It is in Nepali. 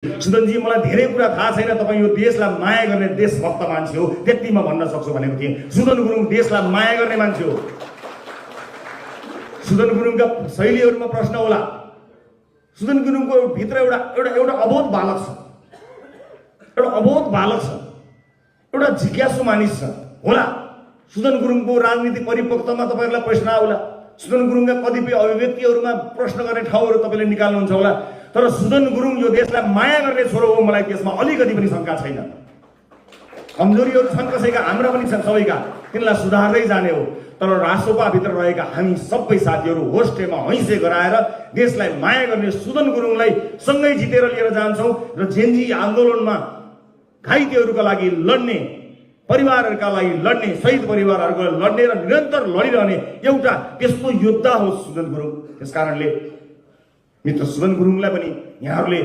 सुदनजी मलाई धेरै कुरा थाहा छैन, तपाईँ यो देशलाई माया गर्ने देशभक्त मान्छे हो, त्यति म भन्न सक्छु भनेको थिएँ। सुदन गुरुङ देशलाई माया गर्ने मान्छे हो। सुदन गुरुङका शैलीहरूमा प्रश्न होला। सुदन गुरुङको भित्र एउटा अबोध बालक छ, एउटा जिज्ञासु मानिस छ होला। सुदन गुरुङको राजनीति परिपक्वतामा तपाईँहरूलाई प्रश्न आउला। सुदन गुरुङका कतिपय अभिव्यक्तिहरूमा प्रश्न गर्ने ठाउँहरू तपाईँले निकाल्नुहुन्छ होला। तर सुदन गुरुङ यो देशलाई माया गर्ने छोरो हो, मलाई त्यसमा अलिकति पनि शङ्का छैन। कमजोरीहरू छन् कसैका, हाम्रा पनि छन्, सबैका, तिनलाई सुधार्दै जाने हो। तर रासोपाभित्र रहेका हामी सबै साथीहरू होस्टेमा हैसे गराएर देशलाई माया गर्ने सुदन गुरुङलाई सँगै जितेर लिएर जान्छौँ र जेनजी आन्दोलनमा घाइतेहरूका लागि लड्ने, परिवारहरूका लागि लड्ने, शहीद परिवारहरूको लड्ने र निरन्तर लडिरहने एउटा त्यस्तो योद्धा हो सुदन गुरुङ। त्यसकारणले मित्र सुदन गुरुङलाई पनि यहाँहरूले